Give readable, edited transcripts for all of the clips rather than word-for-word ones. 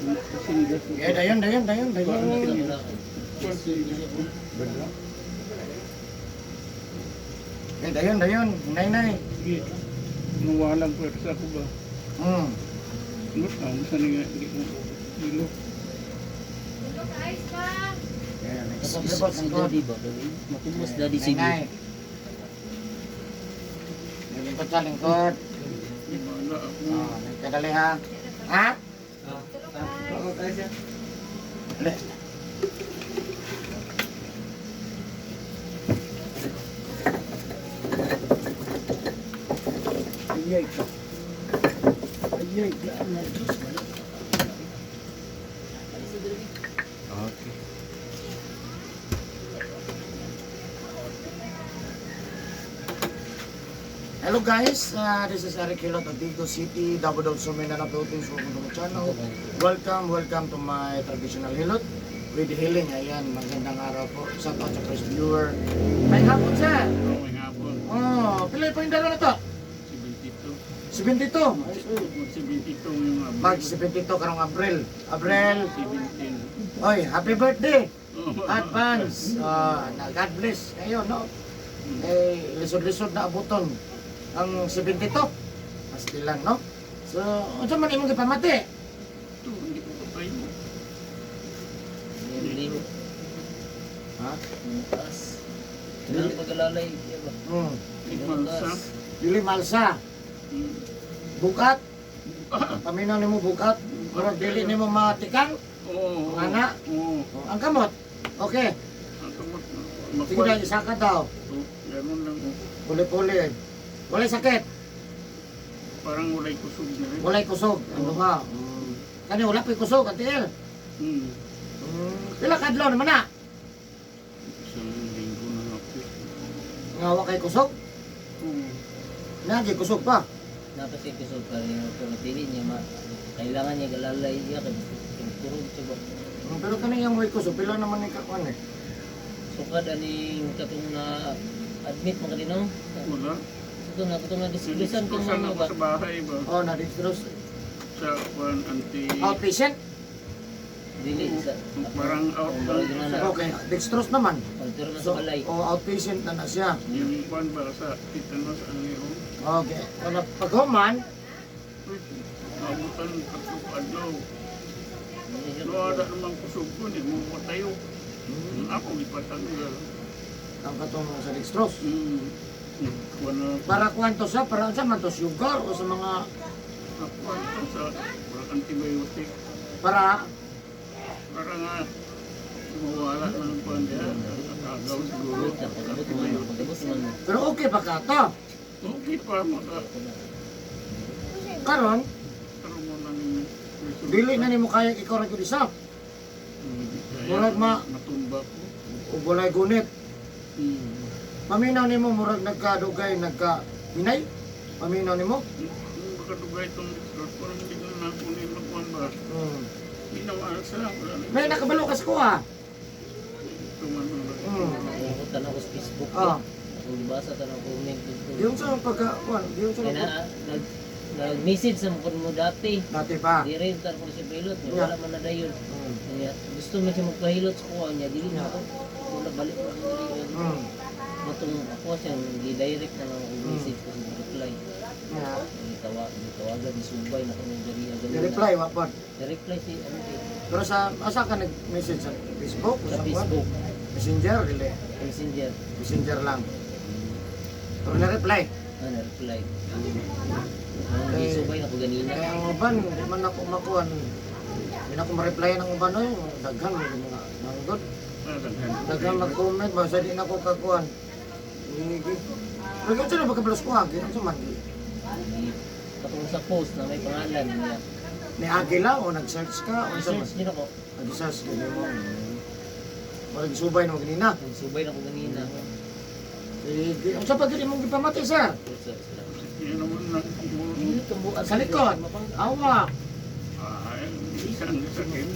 Sinilas. Eh, dayon, dayon, dayon, dayon. Sinilas. Eh, dayon, dayon. Nay, nay. Sige. Nawalang pwersa ko ba? Ano ang saan nga hindi ko ilo. Eh, next. Tapos Libot, si lingkod. daddy ba? Matumos daddy si Nay, nay. Eh, lingkod sa lingkod. Wala ako. Oh, kadali ha. Ha? Dali. Ayay ka. Ayay ka. Okay. Hello guys, this is Eric Hilot of Vigo City, Davao del Sur, Mindanao, Philippines. Welcome to my channel. Welcome, welcome to my traditional hilot with healing. Ayan, magandang araw po. Shout out sa first viewer. May hapon, sir. Oh, may hapon. Oh, pila po yung dalawa na to? 72. 72. Ay, uy. Mag 72 yung Abril. Mag 72 karong Abril. Abril. 17. Oy, happy birthday. Oh. Advance. Na God bless kayo, no? Eh, lisod-lisod na abuton ang 72. Pastilan, no? So, unsa man imong gipamati? Ito, hindi ko patay mo. Lihok. Ha? Taas. Dili pag-alalay. Iya ba? Hindi malsa. Dili malsa. Bukat. Paminaw nimo bukat. Murag dili nimo matikang. Oo. Mga? Oo. Oh, ang kamot. Okay. Ang kamot. Sige na, isa ka daw. Oh, ganun lang. Oh. Puli-puli. Walay sakit. Parang walay kusog na rin. Walay kusog. Ano nga? Kani wala pa'y kusog, antiel. Pila kadlaw naman na. Isang linggo na ako. Nga wa kay kusog. Oo. Nagi kusog pa. Napasig kusog pa rin. Pero dili niya ma... Kailangan niya galalay iya kay turog siya ba. Pero kani yung way kusog, pila naman ni kakuan eh. Sukad aning katong na admit mo kanino. Wala. Ito na katong na diskulisan kang Kusan mga ako ba. sa bahay ba? Oh, na dextrose. Sa kwan, anti... Outpatient? Dili sa Parang out Oh, barang na na. Okay, dextrose naman. Oh, pero na So, sa balay. oh, outpatient na na siya. Yung kwan ba sa tetanus ang iyong? Okay. Wala paghuman, Uy, Abutan tatlo ka adlaw. No, ada namang kusog ko ni mo patayo. Ako gipatanggal. Ang katong sa dextrose. Kuan na Para kuan to siya, para unsa man to sugar o sa mga kuan to sa parang antibiotic para para nga mawala ng kuan diha. Agaw siguro. Pagabot man, pagabot man. Pero okay pa ka to. Okay pa maka Karon, karon mo na ninyo. dili na nimo kaya ikaw ra gyud isa. Murag matumba ko. O walay gunit. Paminaw nimo murag nagkadugay nagka minay. Paminaw nimo. Kung makadugay itong dextrose, parang hindi na na ako ni makuan ba. Hindi na maalsa. Wala na. May nakabalo kas ko ah. Ito man ang Ako tanaw ko sa Facebook. Ah. Ako gibasa tanaw ko comment dito. Yung sa pagka kuan, yung sa Kaya na nag nag-message sa mga mo dati. dati pa. Di rin tanaw ko si Pilot, Yeah. wala man na dayon. Niya, gusto man siya magpahilot sa kuha niya, dili na ako. Wala balik ko ang dili. Matong ako siyang gi-direct na lang ako message ko sa reply. Yeah. Gitawa, gitawagan ni Subay na kung diri agad. Di-reply wa pod. Reply si ano si Pero sa asa ka nag-message sa Facebook o sa sa kuan? Facebook, Messenger dili. Messenger. Messenger lang. Pero na-reply. Ah, na-reply. Ah, di subay na ko ganina. Kaya ang uban, di man ako makuan. Di na ako ma-reply ng uban oy, daghan mo yung mga manggod. Daghan mag-comment ba sa di na ako kakuan. Sige. Pero kung sino pagkabalos ko agi, ano man di? Di- Katong sa post na may pangalan niya. Ni Agila o nag-search ka o sa man? Search din ako. Nag-search ka mo. Wala gisubay na mo ganina. Subay na ko ganina. Sige. Ang sa pagkili mong gipamati, sir? Yan naman na. Sa likod. Awa. Ay, isang sakit.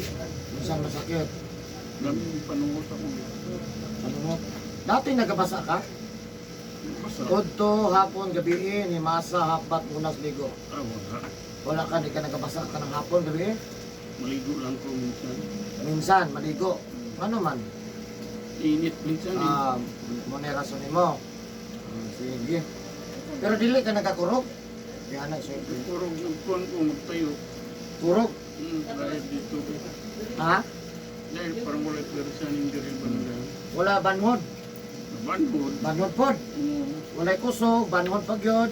Minsan masakit. Dami panungot ako. Ano mo? Dati nagabasa ka? Basta. Udto, hapon, gabi, himasa, hapat, unas, ligo. Ah, wala. Wala ka, di ka nagabasa ka ng hapon, gabi. Maligo lang ko minsan. Minsan, maligo. Ano man? Init minsan eh. Ah, mo na rason nimo. Sige. Pero dili ka nagakurog. Kaya na, siyempre. Kurog yung kuwan ko magtayo. Kurog. Dahil dito. Ha? Dahil parang wala pwersa ng diri banda. Wala banhod. Banhod. Banhod pod. Walay kusog, banhod pag yun.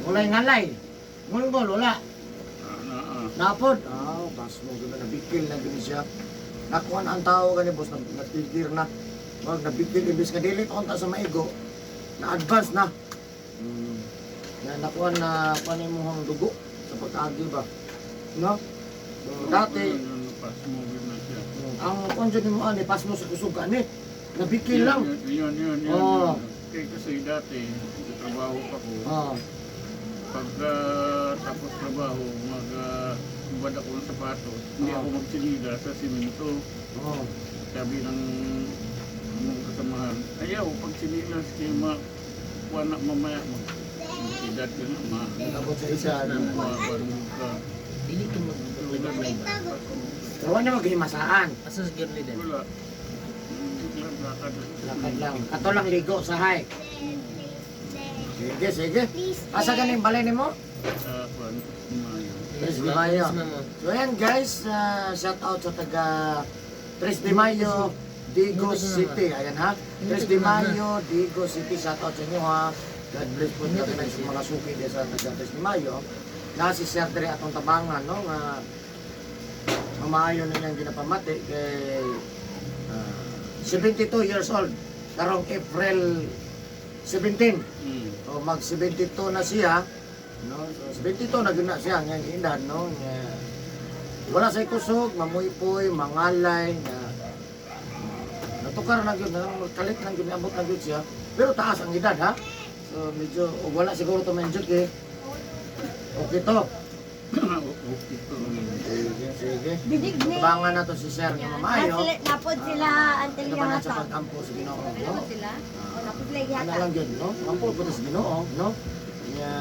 Walay ngalay. Ngulngol, wala. Ah, na ah. Napod. Ah, pasmo gud na nabikil na gud siya. Nakuan ang tao gani boss, nagtigir na. Wag nabikil imbes nga dili pa unta sa maigo. Na advance na. Na nakuan na kuan imong dugo sa pag-agi ba. No? So, dati Pasmo yun na siya. ang kuan jud nimo ani pasmo sa kusog ani. Nabikil lang. Yun, yun, yun. Oo. Yun. Kaya kasi dati, sa trabaho pa ko, Oh. pag tapos trabaho, mag hubad ako ng sapatos, hindi Oo. ako magsinila sa simento. Oh. Sabi ng mga kasamahan, ayaw, pag sinilas kayo ma, kuha na mamaya, mag, edad ka na, ma, Abot sa isa. Ano. ma, ka. Dili ko mag-apply ba? Pero wala na maghimasaan. Asa sa girly din? Wala. Hindi lang, lakad. Lakad lang. Kato lang ligo sa hay. Sige, sige. Asa ganing balay nimo? Sa kuwan, Mayo. Tres de Mayo. So ayan guys, shout out sa taga Tres de Mayo, Digos City. Ayan ha. Tres de Mayo, Digos City. Shout out sa inyo ha. God bless po sa tanan sa mga suki diya sa taga Tres de Mayo. Na si Sir Dre atong tabangan no nga maayo na niyang ginapamati kay 72 years old karong April 17. O mag 72 na siya, no? So 72 na gyud na siya ngayong edad, no? Nga, wala say kusog, mamuypoy, mangalay na natukar na gyud na kalit lang gyud abot na gyud siya. Pero taas ang edad ha. So medyo o, wala siguro to medyo eh. Okay to. Okay to. Sige, sige. Bidig ni. Tabangan na to si Sir nga mamayo. Napod sila until Ano ba na sa yata. pag-ampo sa Ginoo, no? Napod sila? O napod sila Ano yata. lang yun, no? Ampo po sa Ginoo, no? Nya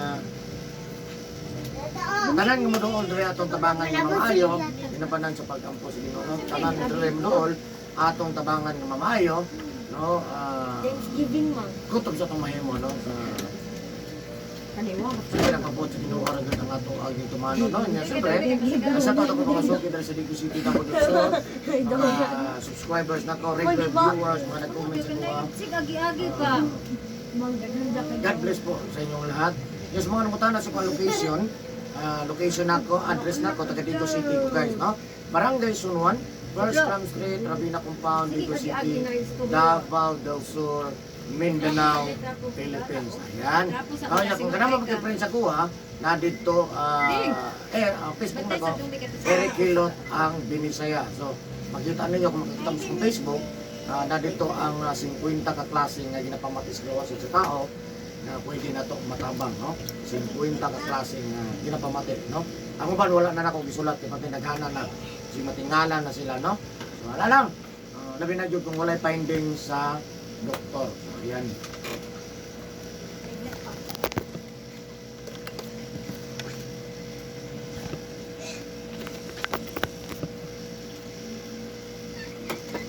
tanan nga mo dool diri atong tabangan nga mamaayo, ginapanan sa pag-ampo sa Ginoo. Tanan diri mo dool atong tabangan nga mamaayo, no? Thanksgiving man. Kutob sa atong mahimo, no? Sa Kaniwa. Sige lang pabuot sa Ginoo ra gyud ang atong aging tumano, no? Nya siyempre, sa ato ako mga suki diri sa Digos City, Davao del Sur, mga subscribers nako, regular viewers, mga nag-comment sa kuha. Sig agi-agi ka. God bless po sa inyong lahat. Yes, mga nangutana sa kong location, location nako, address nako, taga Digos City ko guys, no? Barangay Sunuan, First Cram Street, Rabina Compound, Digos City, Davao del Sur, Mindanao, Philippines. Ayan. Oh, ya, kung ganun mo mag-friend sa kuha, na dito, Facebook na ko, Eric Hilot ang Binisaya. So, makita ninyo kung makita mo sa Facebook, na dito ang 50 ka klase nga ginapamatis gawas sa tao na pwede na to matabang, no? 50 ka klase nga ginapamati, no? Ang uban wala na nako gisulat kay pati naghana na si matingala na sila, no? So, wala lang. Labi na jud kung walay finding sa doktor. So, ayan.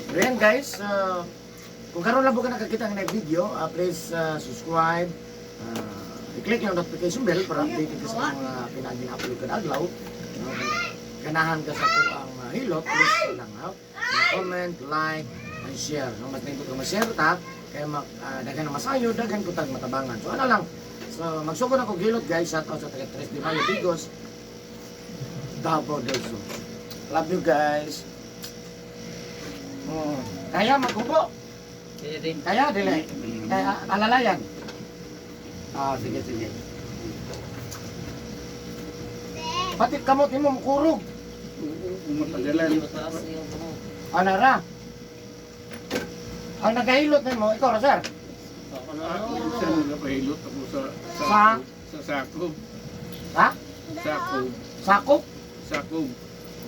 So, ayan guys, kung karon lang po ka nakakita ng video, please subscribe, i-click lang notification bell para updated ka sa mga pinagin upload kada adlaw. No, kung ganahan ka sa ang hilot, please lang ha. Comment, like, and share. No, mas nindot ka ma-share ta, kaya daghan na masayo, daghan ko tag matabangan. So ano lang, so magsugod ako hilot guys, shout out sa taga Tres de Mayo, Digos, Davao del Sur. Love you guys. Kaya maghubo. Kaya din. Kaya dili. Kaya alalayan. Ah, sige sige. Pati kamot nimo mukurog. Oo, matagalan. Dili mataas yung kamo. Anara. Ang nagahilot nimo ikaw ra sir. Ako na. Minsan nagpahilot ako sa Sa? sa sakop. Ha? Sakop. Sakop. Sakop.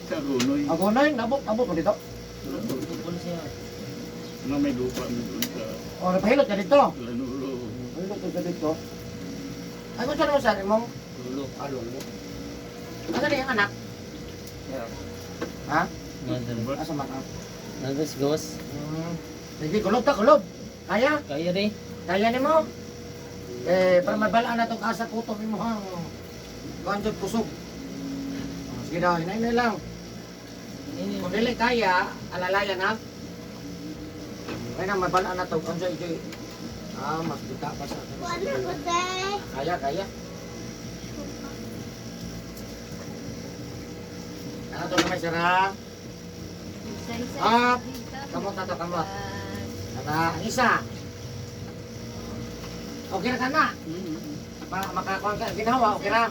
Sa Gunoy. Agonoy nabot nabot mo dito. Tungkol siya. Nga may lupa mo doon sa O napahilot ka dito. Lanulo. Pahilot ka dito. Ay ko mo sir imong Lulo. ah, lolo. Asa na yung anak? Ha? Nandun. Asa man ah? Nandun si Gos. Sige, kulob ta, kulob. Kaya? Kaya rin. Kaya nimo? Eh, para mabalaan na itong asa kutob imo hang kuan jud kusog. Oh, sige daw, hinay lang. Kung dili kaya, alalayan ha. Kaya na, mabalaan na ito. Kung dyan, ah, mas buta pa sa Wala ko day. Kaya, kaya. Ano ito naman, sir, ha? Isa-isa. Ah, kamot na to, kamot. Ana, ang isa. Okay na ka na. Makakuha ka. Ginawa, okay na.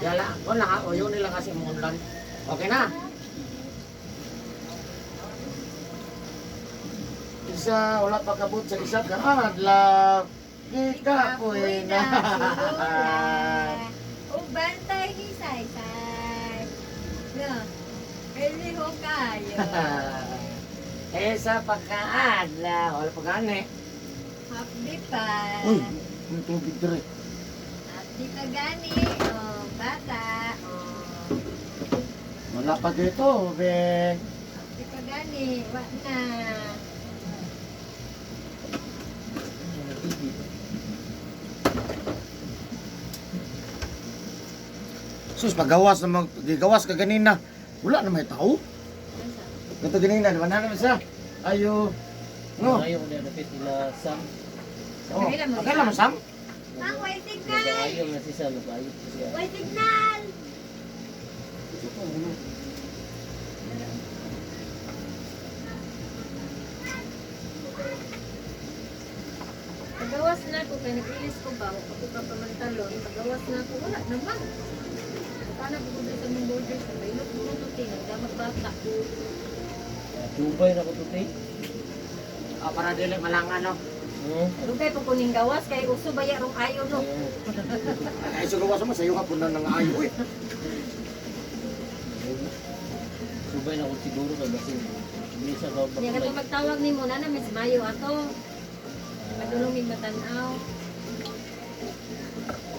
Yala, wala ha. O yun nila kasi mong unlan. Okay na. Isa, wala pa kabot sa isa ka adlaw. Di ka puwi na. O bantay ni Saysay. No. Pwede ho kayo. Isa pa kaadlaw. Wala pa gani. Happy pa. Uy, may tubig dire. Happy pa gani. O bata. O. Wala pa dito, tubig. Happy pa gani. Wa na. Sus, pagawas na mag, gigawas ka ganina. Wala na may tao. Kato ganina, di ba na naman siya? Ayo. No. Ayaw ko na dapat nila Sam. Oh, okay lang mo, Sam? Ang way signal. Nag-ayaw na si Sam. Nag-ayaw ko siya. Way signal. Pagawas na ako kay nag-ilis ko ba ako ka pamantalon. Pagawas na ako wala naman. Paano ko sa mong border sa baylok mo to ting ang bata. Dubai na ko to, te. Ah, para dili malangan, no? Dugay po kuning gawas kay uso baya rong ayo no. Ay, sugawas mo, sa'yo ka po na nang ayo, eh. Subay na ko siguro kay basin. Hindi sa ka Niya kato magtawag nimo na na Miss Mayo ato. Padulong mig matanaw.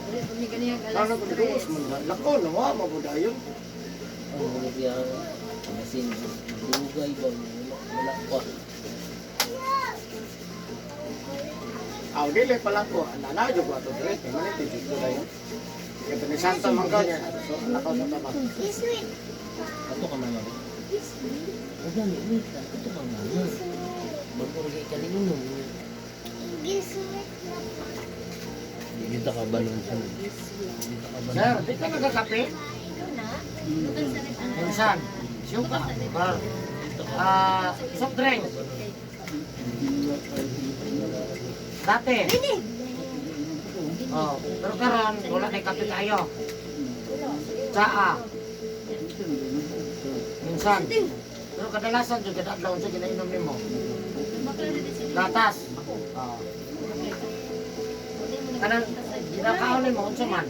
Wala pa mi ganiyang alas. Ano kung gawas mo na? Lako, nawa, mabudayon. Ang mga siya basin. Dugay ba wala wala pa. Ah, dili pala ko. Nanayo ko ato dire. Kay man ito, dito dayon. Kaya pinisanto man ka niya. So, lakaw sa tama. Ato ka mama. Uga ni wait lang. Ato ka mama. Bago rin kay kanino. Hindi ta ka balon sa. Hindi ta ka balon. Sir, di ka nagkakape? Minsan. Siyo ka. Bar. Ah, soft drink. Dati. Oh, pero karon wala na kape tayo. Tsaa. Minsan. Pero kadalasan jud kada adlaw sa ginainom nimo. Gatas. Oh. Kanang ginakaon nimo unsa man?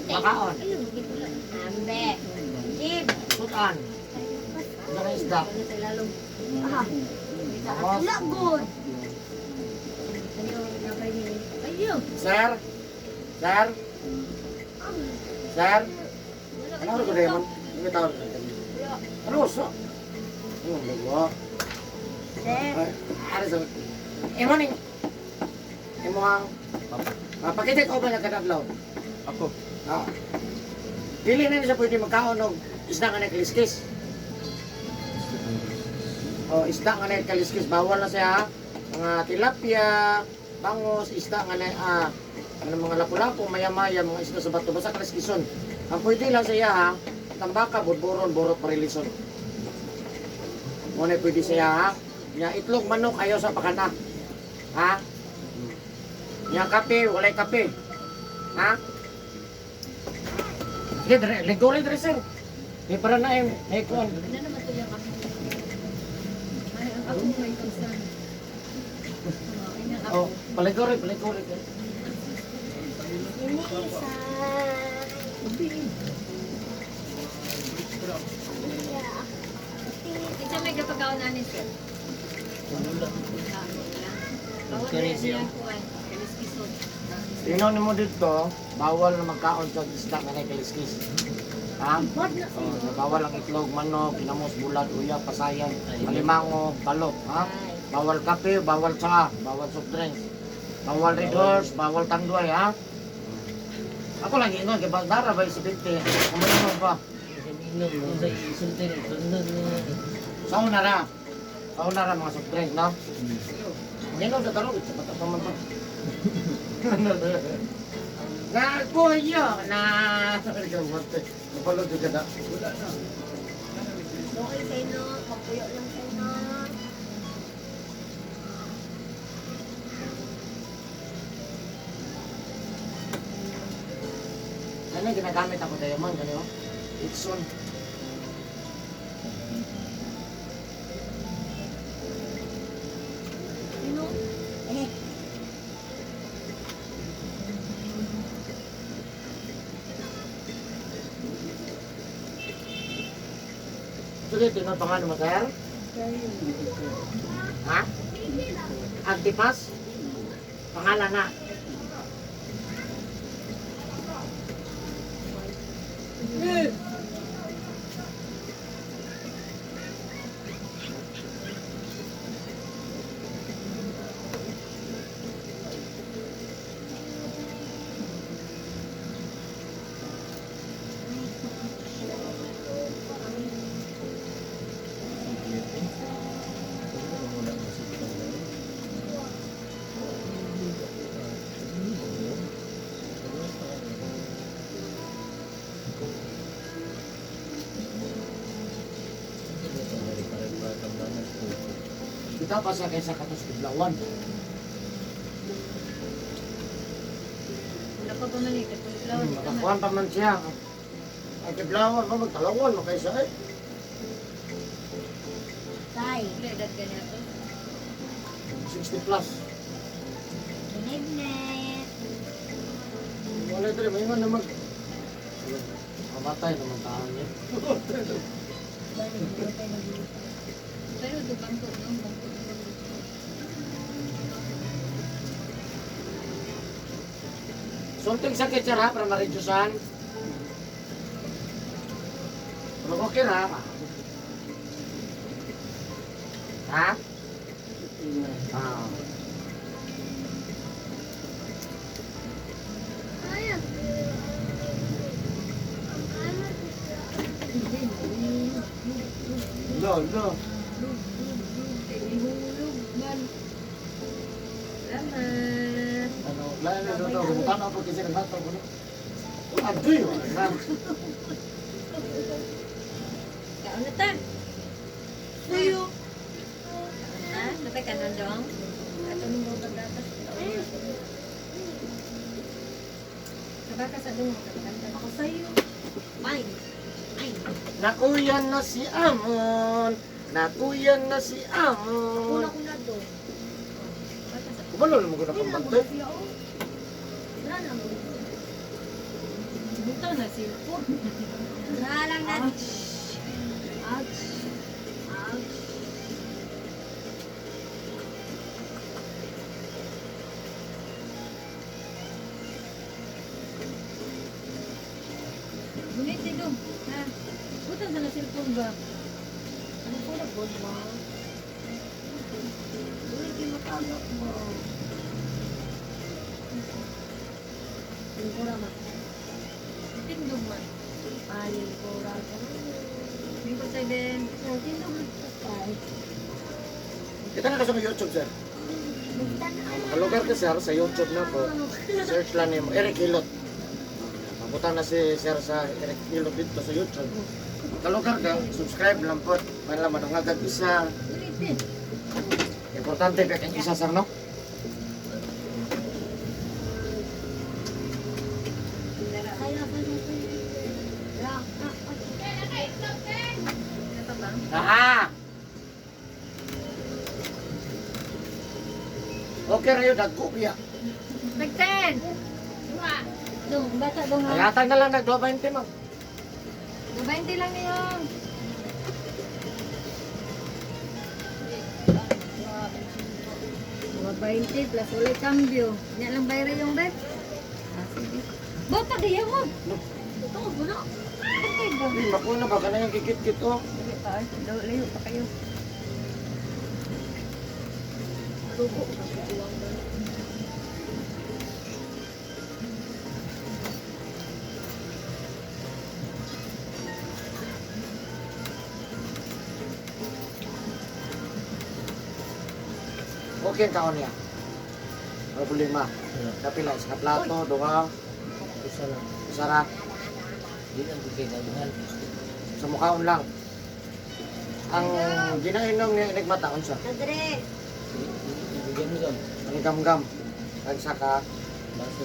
Makaon. Ambe. Gib. Sutan. Unsa na isda? Tapos, Wala good. Ayo. Sir? Sir? Sir? Ano ko dayon? Ano tawag? Ano sa? Ano ba? Sir. Ay, ano sa? Imo ning imo ang mapakita ko ba nga kada adlaw? Ako. Ah. Dili na siya pwede magkaon og isda nga nagkaliskis. Oh, isda nga nagkaliskis bawal na siya. Ha? Mga tilapia, bangos, isda nga na ano mga lapu-lapu, maya-maya, mga isda sa bato, basta kaliskison. Ang pwede lang siya ha, tambaka, budburon, borot, parilison. Muna pwede siya ha. Nya itlog manok ayaw sa pakana. Ha? Nya kape, walay kape. Ha? Sige, dire, ligo rin dire sir. Di para na eh, may kuwan. Ano naman to yung ako? Ay, ang ako may concern. Ay, ang ako. Oh, paligo rin, paligo rin. Kinsa may kapagkaon na ni sir? Wala. Ah, wala. Bawal Kani na siya. siya kuan. Kaliskison. Tingnan mo dito, bawal na magkaon sa isda nga nakaliskis. Ha? Oh, bawal ang itlog, manok, kinamos, bulad, uya, pasayan, alimango, balot, ha? Bawal kape, bawal tsaa, bawal soft drinks. Bawal Red Horse, bawal Tanduay, ha? Ako lang ingon, kay Baldara ba si 50? Kumain ba? Inom mo sa isulti ni sunod ni. Sa una ra. Sa una ra mga soft drink, no? Manginom sa tarong, sa bata pa man to. Nakuyo na! Napalod ka na. Wala na. Okay sa'yo no, magpuyo lang sa'yo no. Ano yung ginagamit ako diamond, ganyan? Itson. Sino? Eh. Sige, tingnan pa nga naman, sir. Ha? Antipas? Pangalan na. Kita pa sa kaysa katos kiblawan. Wala pa ba man eh, katong Makakuan pa man siya. Ay kiblawan mo magtalawan mo kaysa eh. Tay. Wala edad ka niya to. 60 plus. Kinignet. Wala ito rin, may na mag... Mamatay naman tahan niya. Pero do bangko no, bangko. Sulting sakit siya ha, para ma-reducean. Pero okay ra. Ha? Ah. Lo, lo. Ihulog man. Salamat. Ano, la, la, la, la, gumutan ako kasi naghatag ko na. Adoy, wala. Kaon na ta. Suyo. Ha? Napay ka na dong? Ato nung mga pagdatas. Kabaka sa dong, kabaka ako sa'yo. Mine. Mine. Nakuyan na si Amon. Nakuyan na si Amon. Kuna ko na doon. Kabaka sa Kumalo naman ko na pambantay. Wala na mo. Butaw na silpo. Wala lang na. Ouch. Ouch. Ouch. Gunit dito. Ha? Butaw sa na cellphone ba? Ano po na good mo? Gunit yung matagak mo. Lingkura ma. Tindog man. Palingkura ka. Lingkod 7. Tindog man. Kita na ka sa YouTube, sir. Makalugar ka, sir, sa YouTube na po. Search lang nimo Eric Hilot. Pabutan na si sir sa Eric Hilot dito sa YouTube. Makalugar ka, subscribe lang po. May laman ang agad isa. Ulitin. Importante ba kang isa, sir, no? Ano pa ba? Ah! Okay rayo, dagko biya. Nag-10! Dong, bata dong ha. Ayatan na lang, nag-20, ma'am. 20 lang niyo. Mga 20 plus ulit cambio. Nya lang bayra yung bet. Ah, sige. Bata, gaya mo. Ito ko, buno. Okay. Tubig ba? Uy, makuha na ba? Kanang kikit-kit oh. Dili pa, ay, layo pa kayo. Tubo ka kuwang ba? Okay ang kaon niya. Wala problema. Kapila, isa ka plato, duha, Isa lang. isa ra. Di lang ko kay daghan. Sa mukhaon lang. Ang ginainom niya inigmata, unsa? Nadre. Bigyan mo gam. Ang gamgam. Nagsaka. Baso.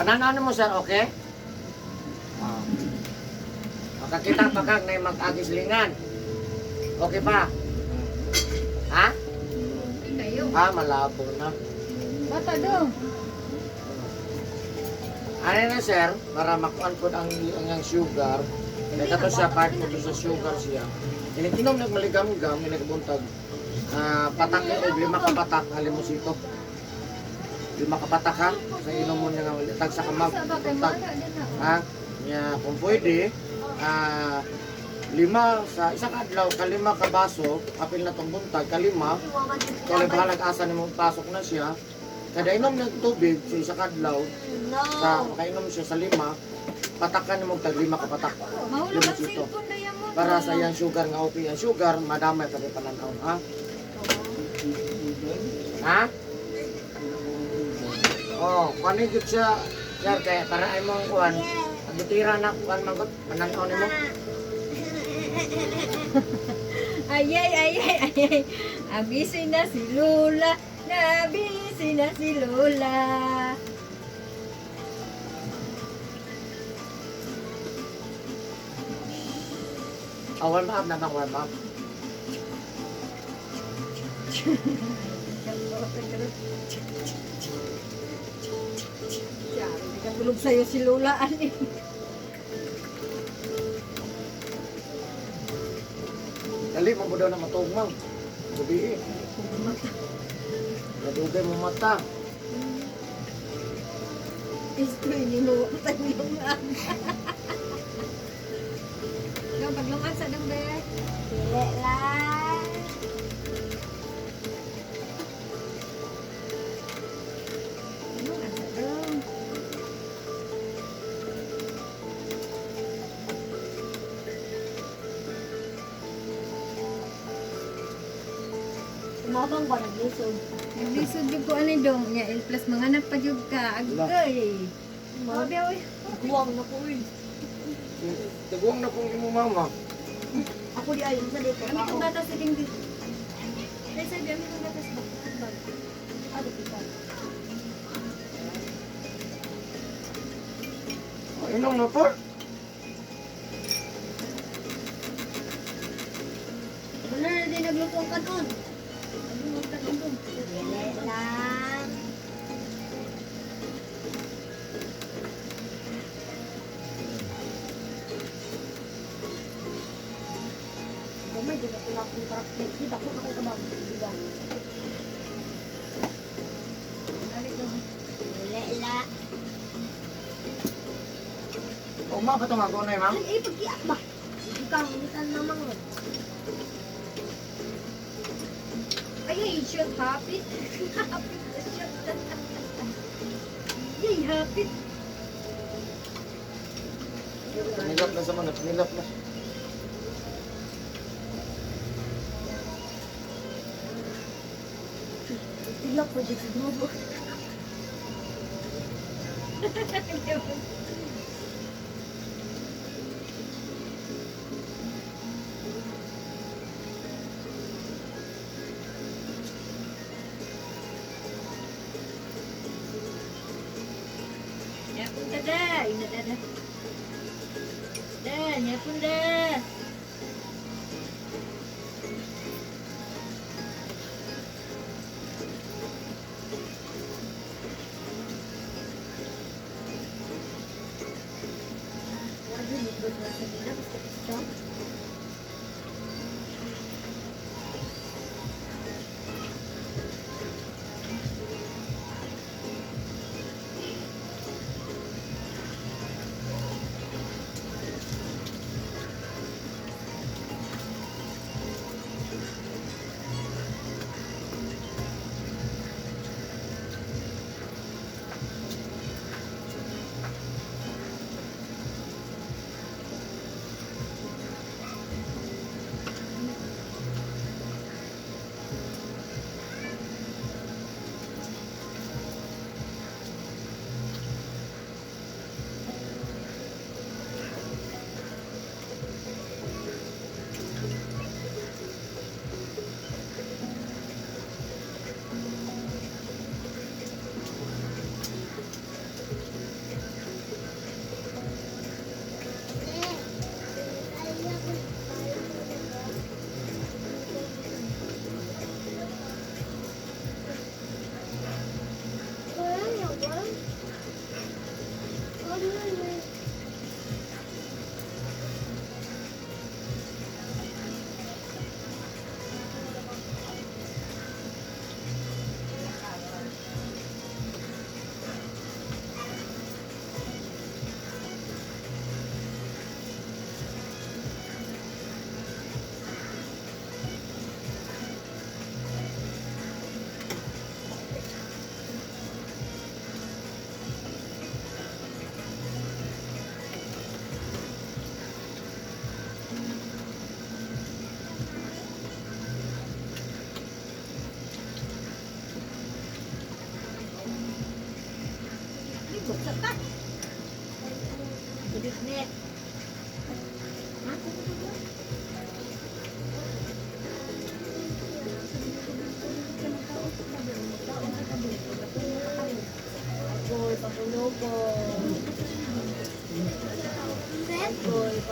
Pananaw mo sir, okay? Ah. Makakita pa kag na mag-agis lingan. Okay pa? Ha? Kayo. Ah, malabo na. Bata do. Ano na sir, para makuan po ang sugar. Kaya kato siya, part po to sa sugar siya. Inikinom nagmaligam-gam, inagbuntag. Ah, patak og lima ka patak halimosito. Lima ka patak ha, sa inom mo niya nga tag sa kamag. Sa ba kay Buntag. mana din na. Ha? Nya kung pwede, lima sa isa ka adlaw, kalima ka baso, apil na tong buntag, kalima. Kaya bahalag asa nimo pasok na siya. Kada inom ng tubig sa isa ka adlaw, sa makainom siya sa lima, patakan nimo tag lima ka patak. Mahulog ang Limosito. cellphone na yan mo. Para sa iyang sugar nga okay ang sugar, madamay pa rin pananaw, ha? Ha? Oh, kuan gyud siya, sir, kaya para ay mong kuan. Ang gitira na kuan mangot, pananaw nimo. Ayay, ayay, ayay. Abisi na si Lola. Nabisi na si Lola. Ah, warm up na bang warm up? Hindi ka tulog sa'yo si Lola, ani. Dali mo daw na matugmang. Gabi eh. Nadugay mo mata. Isto ini mo paglungan. Dong paglungan sa dong be. Dili lang. Paglungan sa dong. Umabang ba naglisod? Naglisod jud ko ani dong nya il plus manganak pa jud ka. Agay. Mabi oy. Guwang na ko eh. Taguang na kong imo mama. Ako di ayon sa dito. Kami kong gatas sa dingding. Ay sabi ami kong gatas ba. Ano kita? Oh, inom na po. Wala na din nagluto ang kanon. Ano ang kanon dong? Dili lang. Gamay, di ba ito akong karakter? Di ba ako kabang? Di ba? Dili lang. Uma pa itong ako na ma'am. Ay, pagkiak ba? Ikaw, bisan mamang ron. Ay, ay, shoot, hapit. Hapit, shoot. Yay, hapit. Nilap na sa mga, nilap na. Tilak pa dyan sa grupo. Nyapun da da, ina da da. Da, nyapun da. Wala yun, good na sa dina, basta gusto.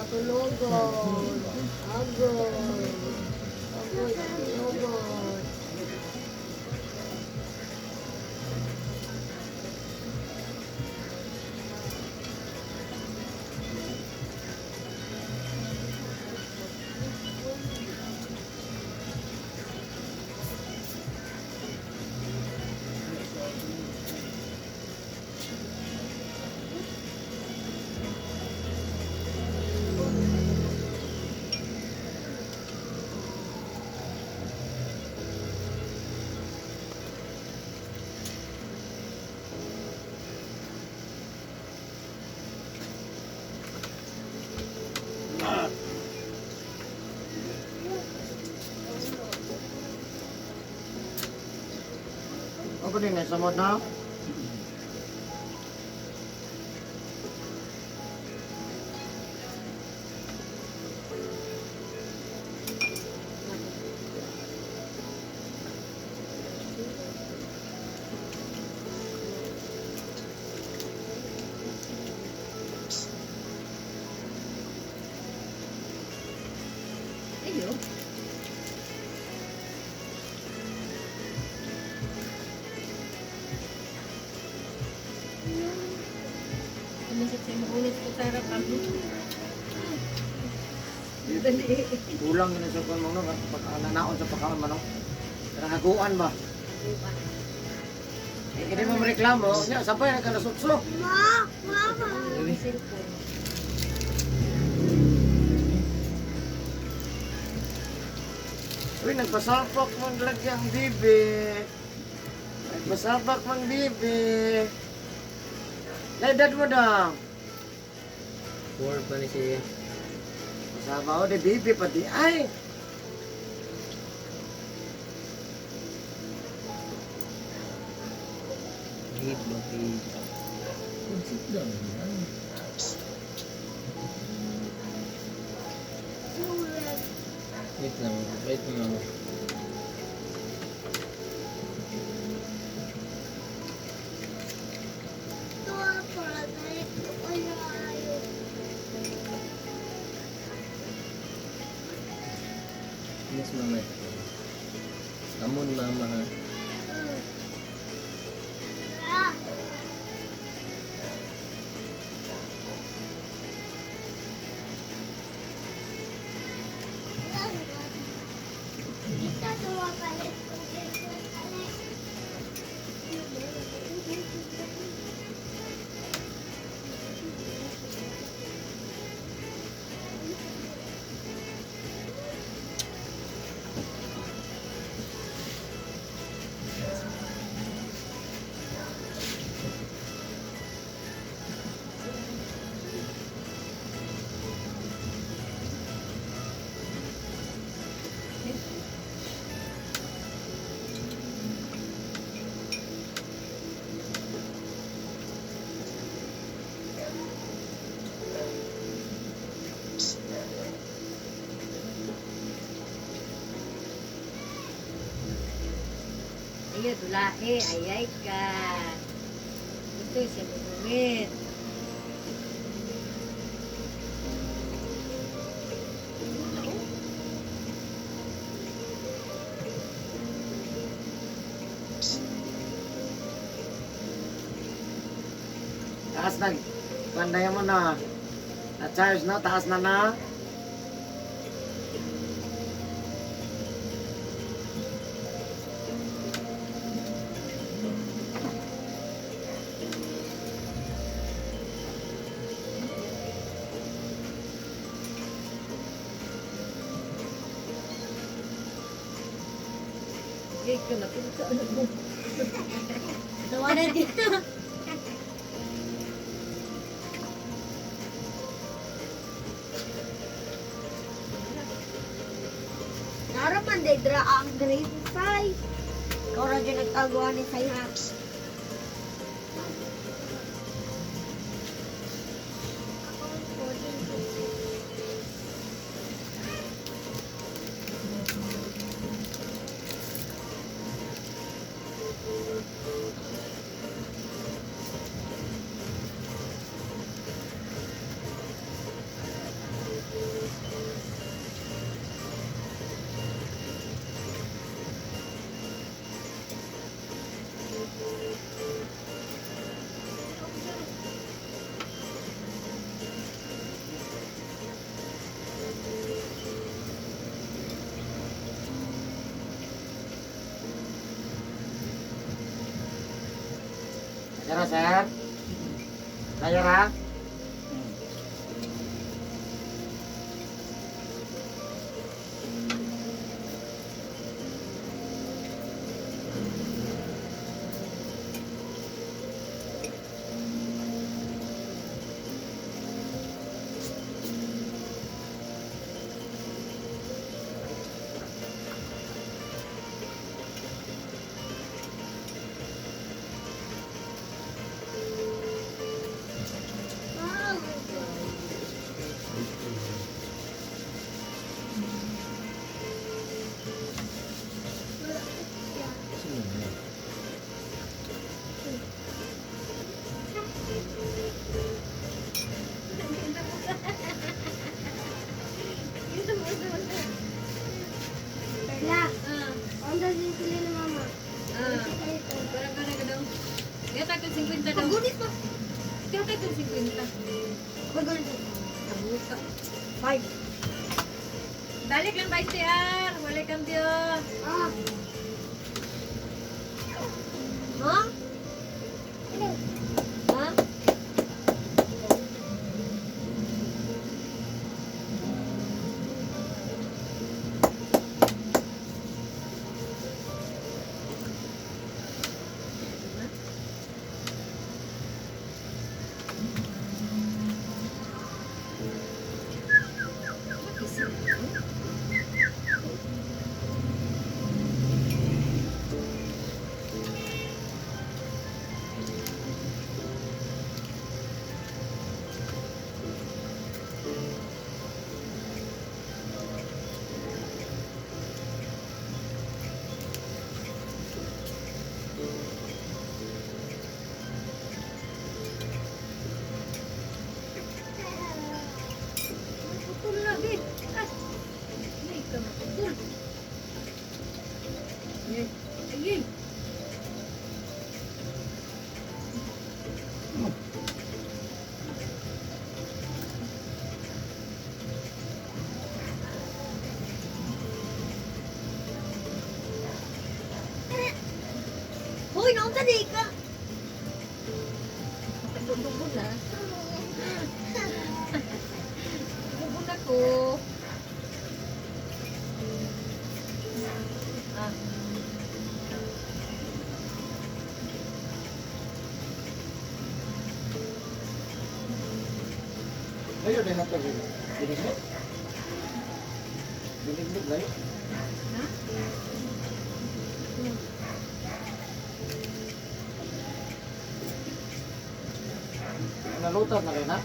Katulogon. Agoy. Agoy, katulogon. Ako din eh, samod na. Ayo. Tumusok sa imong ulit ko sa harap ang Dali. Kulang yun sa kung no, pag nanaon sa pagkaon man no. Kanang haguan ba? Eh, hindi mo reklamo, nya sabay na ka nasutso. Ma! Mama! Cellphone. Uy, nagpasapak man lagi ang bibi. Nagpasapak man bibi. Laidad mo daw. 4 pa ni siya. Pasama o de bibi pati ay. Hit ba hit? Sit down. Ano? Wait lang, wait lang. Yes, mama. Amon mama ha. Ayo, dulae, ayay ka. Ito siya bumungit. Taas na. Panday mo na. Na-charge na, taas na na. Ayay ka, napinta anak mo. Tawa na dito. Naraman day dra ang grade 5. Ikaw ra dyan nagtagawa ni Sayha. Tara, sir. Kaya ra? La, onda din sila ni mama. Ah. Parang ka na daw. Kaya tayo 50 daw. Paggulit pa. Kaya tayo 50. Paggulit. Kabuta. 5. Balik lang ba STR? Wala kambyo. Ah. Ha? Ha? Putol na, babe. Ah. Ay, ka maputol. Ay, ay, ay. Hoy, naunsa di ka. Dugo na. Dugo na ko. Ah. Layo din nato rin. Biniglig. Biniglig layo. Ha? Nalutas na rin ha?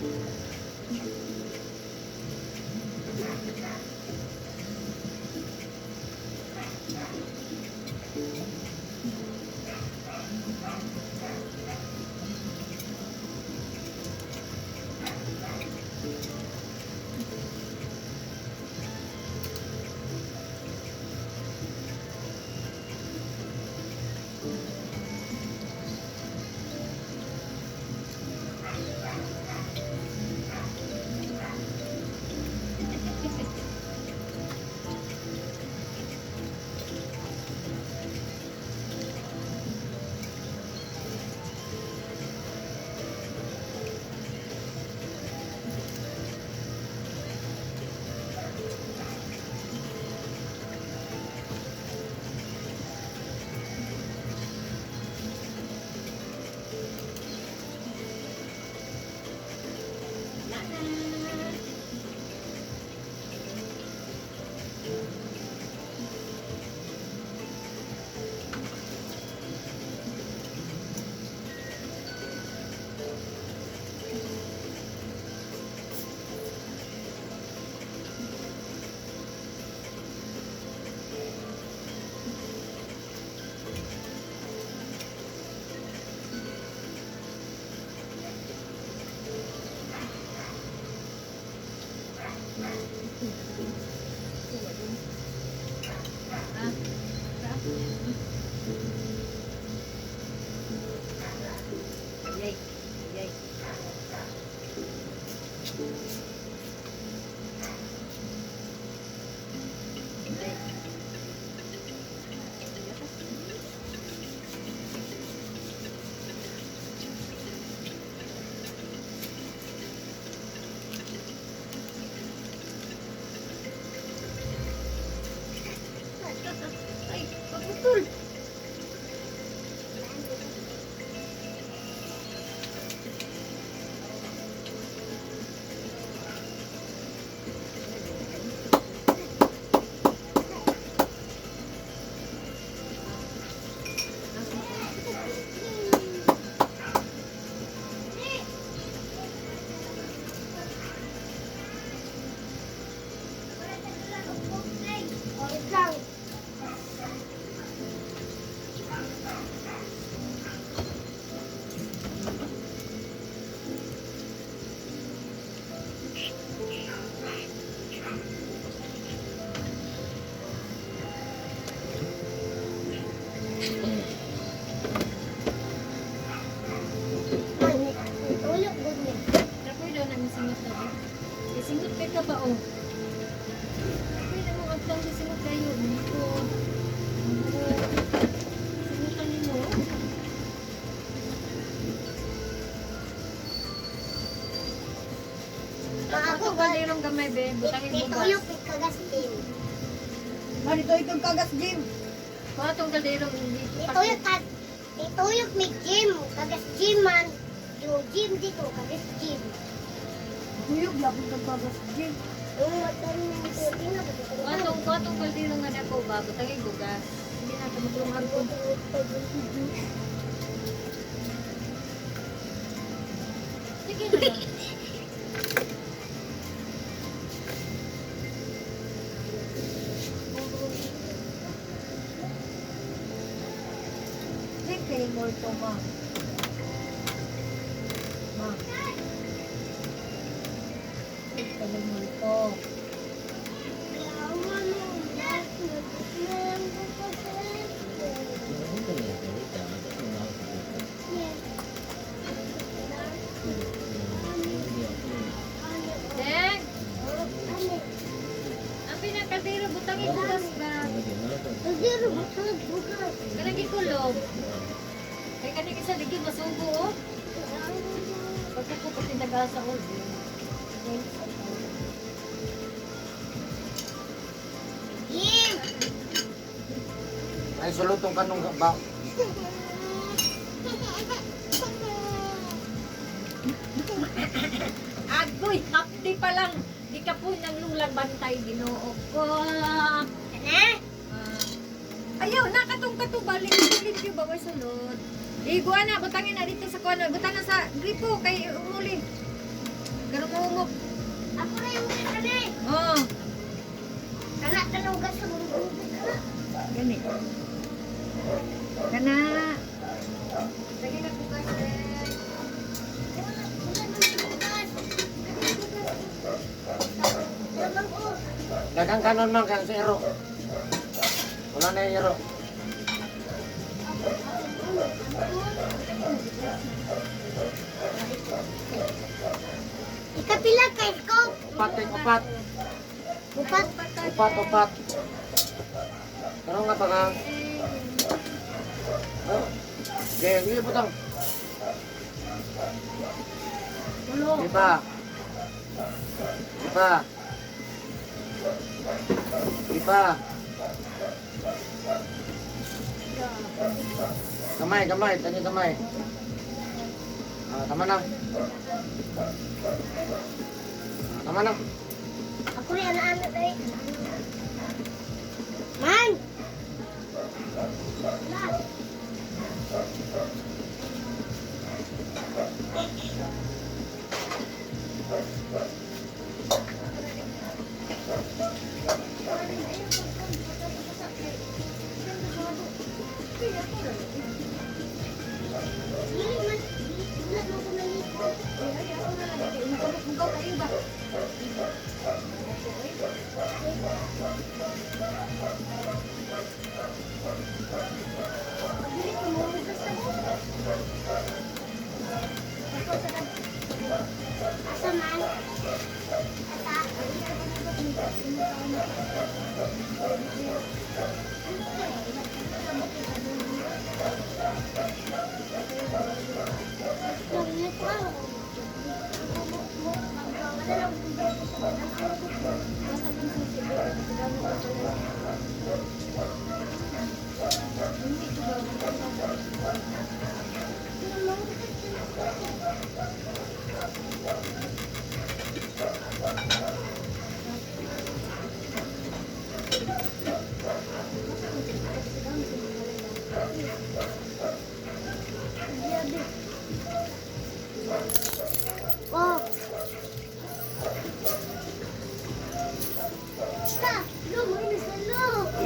Ay, pagputol. Wait lang. Man, tulog gud ni. Kapoy daw na singot na. Isingot kay ka ba oh? Kapoy na mong agtang singot kayo. Niko. Singutan nimo. Ma, ako Ako kalderong gamay be, butangin bugas. Ituyok kagas gym. Man, ito itong kagas gym. Kuha tong kalderong hindi. Ituyok kag ituyok may gym, kagas gym man. Yung gym dito, kagas gym. Tuyok, lapit kang kagas gym. Yung matan tingnan ko dito. Kuha tong kalderong nga dako ba, butangin bugas. Hindi na tumutulong hagpon. Sige na lang. Drink kay multo, ma. Ma. Drink kay multo. Deng! Ang pinakaldero, butangin bugas ba? Kanang gikulob. Kay kaning isa ligi masubo oh. Pagkuko kasi nag-asa ko. Gym! Ay, sulutong kanong ba? Agoy, hapdi pa lang. Di ka po ng lulang bantay, ginoo ko. Ana? Ah. Ayaw, nakatong katubalik. Limpyo ba way sulod? Iguan na, butangin na dito sa kono. Butang na sa gripo kay umuli. Karong mahumok. Ako na yung kani. Oh, Kana tanong gas sa mga kana. gani. Kana. Lagi na bukas eh. Wala nang bukas. Lamang ko. Dagang kanon man kang sa ero. Wala na yung ero. Ikapila kay scope. Upat, eh, upat. Upat. Upat, upat. Karon nga ba ka? Oh. Okay, sige butang. Tulo. Di pa. Di pa. Di pa. Kamay, kamay, tanya kamay. Ah, tama na. Ah, tama na. Ako rin anak-anak dahil. Man! Wala. Dili man, wala man ko nalipot. Ay, ako na lang. Mugaw kayo ba? Dili ko mahugas na mo. Asa man? Asa? Basta kung susi,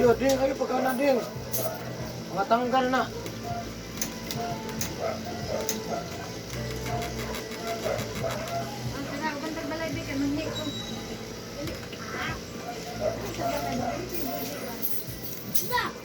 Iyo, ding kayo pagka na ding. Mga tanggal na. Ang tara, uban tag balay be kay manhi ko. Dali. Ah. Sa balay ba?